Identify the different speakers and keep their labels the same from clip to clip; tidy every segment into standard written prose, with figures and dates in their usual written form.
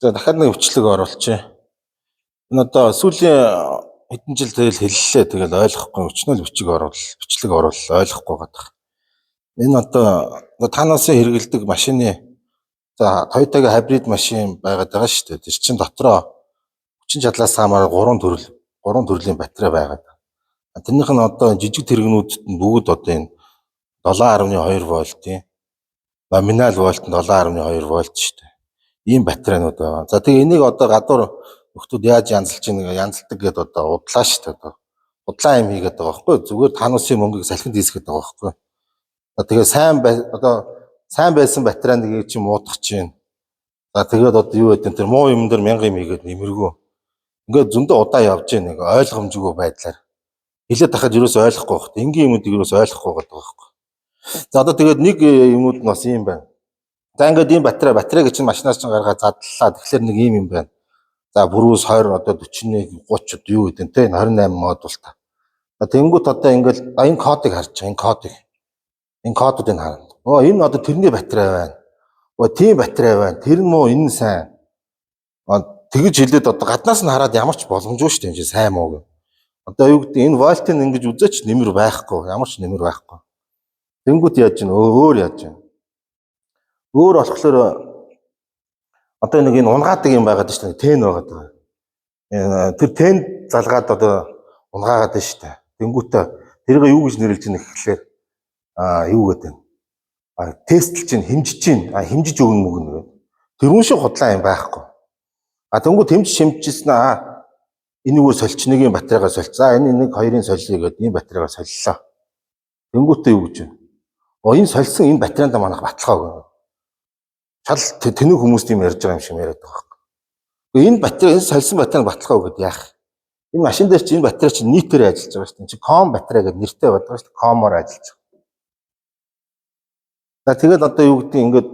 Speaker 1: За дахиад нэг бичлэг оруулчих. Энэ одоо сүүлийн хэдэн жил тэгэл хэллээ. Тэгэл ойлгохгүй өчнөө л бичиг оруул, бичлэг оруул ойлгохгүй гадах. Энэ одоо танасын хэрэгэлдэг машины за Toyota-гийн хибрид машин байгаад байгаа шүү дээ. Тэр чин дотроо хүчин чадлаас хамаараа гурван төрлийн батарей байгаад. Тэрнийх нь одоо жижиг тэрэгнүүдэд нь бүгд одоо энэ 7.2 вольтын номинал вольт нь 7.2 вольт шүү дээ. Ийм батарейнууд байгаа. За тэгээ энийг одоо гадуур нөхдүүд яаж янзалж ийн янзалдаг гэдээ одоо удлаа шүү дээ. Одоо удлаа юм хийгээд байгаа байхгүй юу? Зүгээр тануусын мөнгийг салхинд хийсгээд байгаа байхгүй юу? За тэгээ сайн одоо сайн байсан батарей нэгийг чи муудах чинь. За тэгээд одоо юу гэдэг тэр муу юм дээр мянга юм хийгээд нэмэргүй. Ингээд зөндөө удаа явж гин нэг ойлгомжгүй байдлаар. Хилээд тахад юусоо ойлгохгүй байх. Энгийн юмнуудыг юусоо ойлгохгүй байгаа байхгүй. За одоо тэгээд нэг юмнууд нь бас юм байна. За ингээд ийм батарейг чинь машинаас чинь гаргаад задлаа. Тэгэхээр нэг ийм юм байна. За бүрүүс 20 одоо 41 30 одоо юу гэдэг нь те 28 модултай. За тэнгуут одоо ингээд энэ кодыг харж байгаа. Энэ кодыг. Энэ кодуудыг харна. Оо энэ одоо тэрний батарей байна. Оо тийм батарей байна. Тэр нь муу энэ нь сайн. Тэгж хэлээд одоо гаднаас нь хараад ямар ч боломжгүй шүү дээ. Энэ чинь сайн муу гэх. Одоо юу гэдэг энэ вольтыг ингэж үзээч нэмэр байхгүй. Ямар ч нэмэр байхгүй. Тэнгуут яаж гин өөр яаж гин. Өөр болохоор одоо нэг энэ унгаадаг юм байгаад шүү дээ. Тэн байгаад байгаа. Тэр тэн залгаад одоо унгаагаад байна шүү дээ. Тэнгуутээ тэрийг юу гэж нэрлэж байна гэхлээр юу гэдэг вэ? Тестлж чинь хэмжиж чинь хэмжиж өгнө мөгнө гэдэг. Тэрүүн шиг худлаа юм байхгүй. Тэнгуут хэмжиж хэмжижсэн энэгээр сольч нэг юм батарейгаа сольц. За энэ нэг хоёрын солиё гэдэг ийм батарейгаа солилоо. Тэнгуутээ юу гэж вэ? Энэ сольсон энэ батарейнд манайх баталгаа өгнө. Шал тэнэг хүмүүс тийм ярьж байгаа юм шиг яриад байгаа байхгүй. Энэ батарей энэ сольсон батарейнд баталгаа өгöd яах? Энэ машин дээр чи энэ батарей чи нийтээр ажиллаж байгаа шүү дээ. Чи ком батарей гэдэг нэртэй байдаг шүү дээ. Комоор ажиллаж байгаа. За тэгээд одоо юу гэдэг ингээд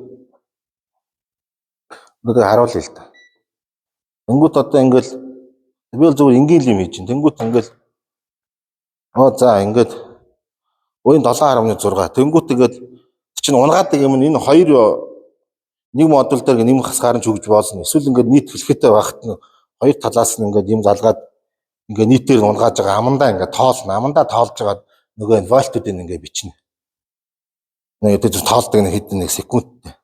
Speaker 1: одоо харуулъя л да. Тэнгүүт одоо ингээд би бол зөвхөн энгийн юм хийж чинь. Тэнгүүт ингээд за ингээд энэ 7.6 тэнгүүт ингээд чинь унгаадаг юм энэ хоёр нэг модуль дээр нэмэх хасгаар нь ч өгж болно. Эсвэл ингээд нийт хэлэхтэй байхад нь хоёр талаас нь ингээд юм залгаад ингээд нийтээр нь унгааж байгаа амандаа ингээд тоолно. Амандаа тоолж байгаа нөгөө вольтуудыг ингээд бичнэ. Нэг тэр тоолдог нэг хэдэн нэг секундтэй.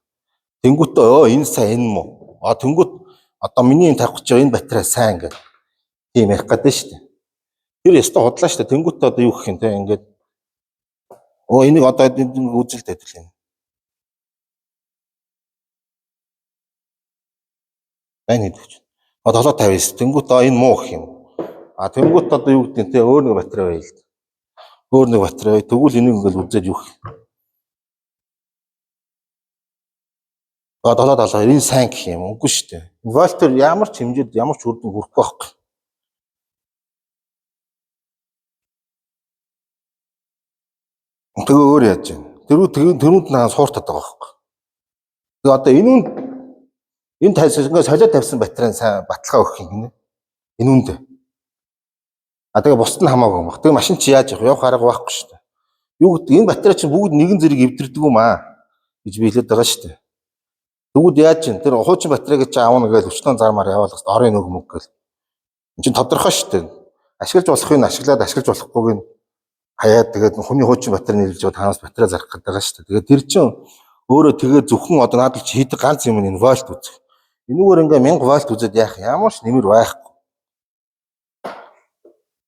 Speaker 1: Тэнгүүтээ энэ сайн энэ муу. Тэнгүүт одоо миний энэ тавих гэж байгаа энэ батарей сайн ингээд тийм ярих гэдэг шүү дээ. Тэр ёстой худлаа шүү дээ. Тэнгүүтээ одоо юу гэх юм те ингээд энийг одоо үзэлт адил юм. Энэ гэдэг чинь. 7.59. Тэнгүүт энэ муу гэх юм. Тэнгүүт одоо юу гэдэг нь те өөр нэг батарей байл л. Өөр нэг батарей. Тэгвэл энийг ингээл үзээд юу гэх юм. 7.72 энэ сайн гэх юм. Үгүй шүү дээ. Вольтер ямар ч хэмжээд ямар ч үр дүн хүрэхгүй байхгүй. Тэгээ өөр яаж юм. Тэрүүд наа сууртаад байгаа байхгүй. Тэгээ одоо энэ үнд энэ тайсан ингээд солиод тавьсан батарейн сайн баталгаа өгөх юм гинэ. Энэ үнд. Тэгээ бусд нь хамаагүй юм баг. Тэгээ машин чи яаж явах арга байхгүй шүү дээ. Юу гэдэг энэ батарей чинь бүгд нэгэн зэрэг эвдэрдэг юм аа гэж би хэлээд байгаа шүү дээ. Тэгвэл яаж юм тэр хуучин батарейг чи аавна гэж өчтөн зармаар яваалах хэрэгтэй. Орын нүг мөг гэл. Энд чинь тодорхой шүү дээ. Ашиглаж болохыг нь ашиглаад ашиглаж болохгүйг нь хаяад тэгээд хүний хуучин батарей нэрлэж байгаа танаас батарей зарах гэдэг байгаа шүү дээ. Тэгээд тэр чинь өөрөө тэгээд зөвхөн одоо наадал чи хийдэг ганц юм энэ вольт үзэх. Энүүгээр ингээ 1000 вольт үзээд яах ямар ч нэмэр байхгүй.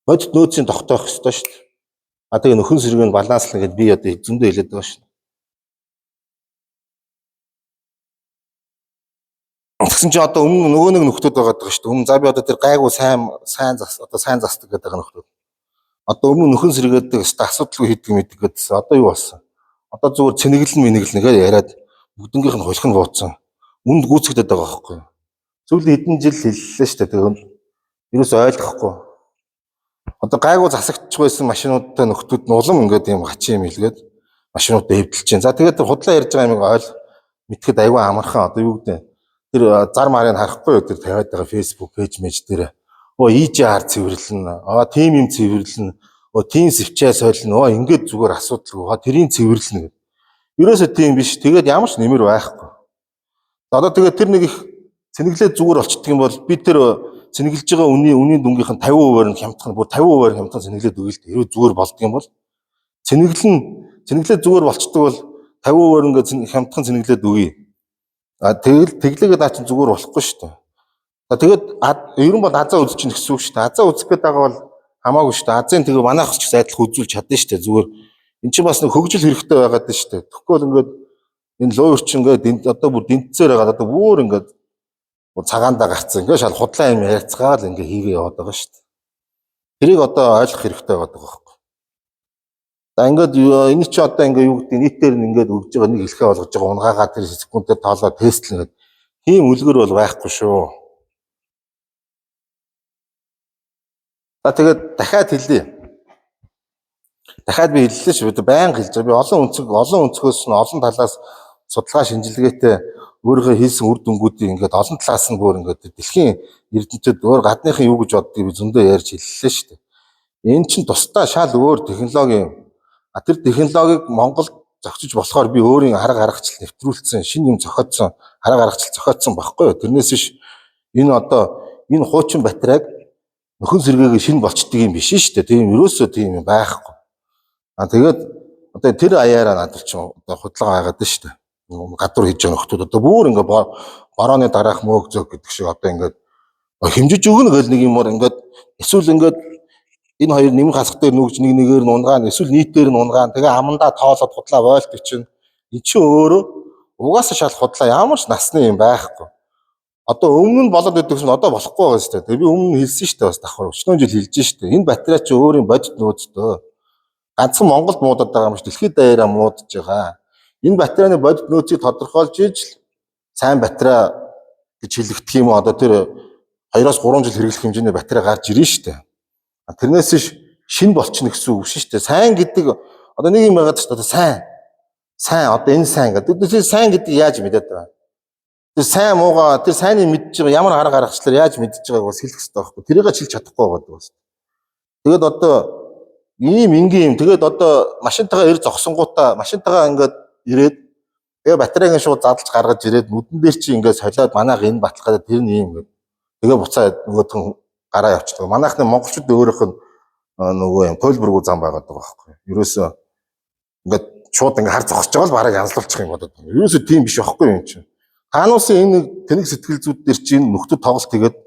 Speaker 1: Бодит нөөцийн тогтоох ёстой шүү дээ. Тэгээ нөхөн сэргийг нь баланслана гэд би одоо зөндөө хэлээд байгаа шүү дээ. Тэгсэн чи одоо өмнө нөгөө нэг нөхдүүд байгаа даа шүү дээ. Өмнө за би одоо тэр гайгүй сайн зас одоо сайн застдаг гэдэг байгаа нөхдүүд. Одоо өмнө нөхөн сэргээдэг өстө асуудалгүй хийдэг мэддэг гэдсэн. Одоо юу болсон? Одоо зүгээр цэнэглэн мэнэглэн гэж яриад бүгднгийнх нь хулих нь бууцсан. Үнд гүйцэгдээд байгаа байхгүй юу? Сүүлийн хэдэн жил хэллээ шүү дээ. Тэгээд ерөөсөө ойлгохгүй. Одоо гайгүй засагдчих байсан машинуудтай нөхдүүд нь улам ингээд юм хачин юм илгээд машинуудаа эвдэлж чинь. За тэгээд тэр худлаа ярьж байгаа юмыг ойл мэдхэд айгүй амархан. Одоо юу гэдэг тэр зар марыг харахгүй юу? Тэр тавиад байгаа Facebook пэйж мэж дээр. EJR цэвэрлэнэ. Тийм юм цэвэрлэнэ. Тийм сэвчээ солино. Ингээд зүгээр асуудалгүй. Тэрийн цэвэрлэнэ гэдэг. Ерөөсөө тийм биш. Тэгээд ямар ч нэмэр байхгүй. Одоо тэгээд тэр нэг их Цэнэглээд зүгээр болчдөг юм бол би тэр цэнэглэж байгаа үнийн дүнгийнх нь 50%-аар нь хямдхан, бүр 50%-аар хямдхан цэнэглээд өгье л дээ. Хэрвээ зүгээр болдго юм бол цэнэглээд зүгээр болчдөг бол 50%-аар ингээд хямдхан цэнэглээд өгье. А тэгэл тэглээгээд наа чинь зүгээр болохгүй шүү дээ. За тэгээд ер нь бол азаа үзэж чинь гэсэн үг шүү дээ. Азаа үзэх гээд байгаа бол хамаагүй шүү дээ. Азын тэгээ манайх ч гэсэн адилхан үзүүлж чадна шүү дээ. Зүгээр эн чинь бас нэг хөгжил хэрэгтэй байгаад шүү дээ. Тэгэхгүй бол ингээд энэ луур чинь ингээд одоо бүр дэнцээр байгаа, одоо бүр ингээд цагаандаа гарцсан. Ингээд шал худлаа юм ярьцгаал ингээд хийгээ яваад байгаа шүү дээ. Тэрийг одоо ойлгох хэрэгтэй байгаа байхгүй. За ингээд энэ чи одоо ингээд юу гэдэг нийтээр нь ингээд өгж байгаа, нэг хэлхээ болгож байгаа, унгаагаа тэр секундэд тоолоо тестлэн гэдэг тийм үлгэр бол байхгүй шүү. За тэгээд дахиад хэлье. Дахиад би хэллээ шүү. Би байнга хэлж байгаа. Би олон өнцгөөс нь, олон талаас судалгаа шинжилгээтэй өөрийнхөө хийсэн үр дүнгуудыг ингээд олон талаас нь бүр ингээд дэлхийн эрдэмтэд, өөр гадныхан юу гэж боддгийг би зөндөө ярьж хэллээ шүү дээ. Энэ чинь тусдаа шал өөр технологи юм. А тэр технологиг Монголд зохицож болохоор би өөрийн арга аргачлал нэвтрүүлсэн, шинэ юм зохиоцсон, арга аргачлал зохиоцсон багхгүй юу? Тэрнээс биш энэ одоо энэ хуучин батарейг нөхөн сэргээгээ шинэ болчдөг юм биш шүү дээ. Тийм ерөөсөө тийм юм байхгүй. А тэгээд одоо тэр аяараа надад ч одоо худлаа байгаад шүү дээ. Гадуур хийж байгаа нөхдүүд одоо бүр ингээ борооны дараах мөөг зөг гэдэг шиг одоо ингээд хэмжиж өгнө гэл нэг юмор ингээд эсвэл ингээд энэ хоёр нэмэн хасах дээр нүгж нэг нэгээр нь унгаана, эсвэл нийтээр нь унгаана, тэгээ амандаа тоолоод худлаа вольт чинь эн чинь өөрөө угаасаа шал худлаа, ямар ч насны юм байхгүй. Одоо өмнө нь болоод байдаг гэсэн, одоо болохгүй байгаа шүү дээ. Би өмнө нь хэлсэн шүү дээ, бас давхар өчнөө жил хэлж шүү дээ. Энэ батарей чи өөрийн бодит нөөцтэй. Ганцхан Монголд муудаад байгаа юм шиг дэлхийд даяараа муудаж байгаа. Энэ батарейны бодит нөөцийг тодорхойлж иж л сайн батарей гэж хэлэгдэх юм уу? Одоо тэр 2-оос 3 жил хэрэглэх хэмжээний батарей гарч ирнэ шүү дээ. Тэрнээс биш шин болчихно гэсэн үг шүү дээ. Сайн гэдэг одоо нэг юм байгаад шүү дээ. Одоо сайн. Сайн одоо энэ сайн гэдэг. Тэр сайн гэдэг яаж мэдээд байгаа? Тэр сайн муугаа, тэр сайныг мэдж байгаа ямар арга аргачлалаар яаж мэдж байгааг бас хэлэх хэрэгтэй байхгүй. Тэрийг ч хэлж чадахгүй байгаа бас. Тэгээд одоо ийм энгийн юм. Тэгээд одоо машинтайгаа ир зогсонгуудаа машинтайгаа ингээд ирээд тэгээ батарейг шууд задлж гаргаж ирээд нүдэн дээр чи ингээд солиод манайх энэ баталгаа тэр нь ийм ингээд тэгээ буцаа нөгөөх нь гараа явчихдаг. Манайхны монголчууд өөрийнх нь нөгөө юм туйлбаргүй зам байгаад байгаа байхгүй. Ерөөсөө ингээд шууд ингээд хар зогсож байгаа л бараг янзлуулчих юм бодод. Ерөөсөө тийм биш байхгүй юм чинь. Хаануусын энэ тэнэг сэтгэл зүйд дээр чинь нөхдөд тоглолт хийгээд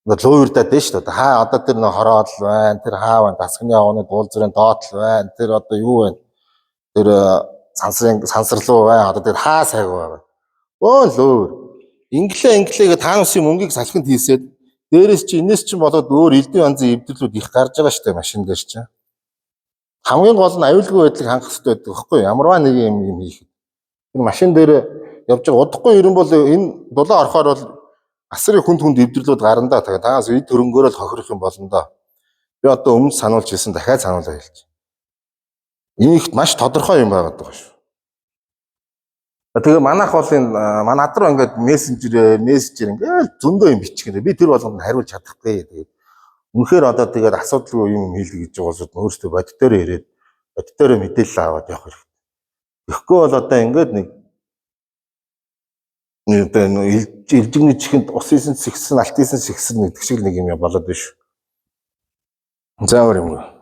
Speaker 1: луйвардаад дээ шүү дээ. Хаа одоо тэр нэг хороол байна, тэр хаа байна, дасганы овны дуулзрын доотл байна, тэр одоо юу байна, тэр сансрын сансарлуу байна, одоо тэр хаа сайг байна. Өө луйвар. Инглээ гэ таануусын мөнгийг салхинд хийсээд дээрээс чи энэс чинь болоод өөр элдэн янзын эвдэрлүүд их гарч байгаа шүү дээ машин дээр чинь. Хамгийн гол нь аюулгүй байдлыг хангах хэрэгтэй байдаг байхгүй юу? Ямарваа нэг юм хийх. Тэр машин дээр явж байгаа удахгүй ерэн бол энэ дулаан орохоор бол асрын хүнд хүнд эвдэрлүүд гарна да. Тэгээ таас эд хөрөнгөөр л хохирох юм болно доо. Би одоо өмнө сануулж ирсэн, дахиад сануулаа хэлж. Энэ ихт маш тодорхой юм байгаад байгаа шүү. Тэгээ манайх бол энэ манай над руу ингээд мессенжер ингээд зөндөө юм бичих гэнэ. Би тэр болгонд нь хариулж чадахгүй. Тэгээд үнэхээр одоо тэгээд асуудалгүй юм хийлгэ гэж байгаа бол өөрсдөө бодитоор ирээд бодитоор мэдээлэл аваад явах хэрэгтэй. Тэгэхгүй бол одоо ингээд нэг одоо илжигний чихэнд ус исэн сэгсэн, алт исэн сэгсэн гэдэг шиг нэг юм болоод биш. За өөр юм.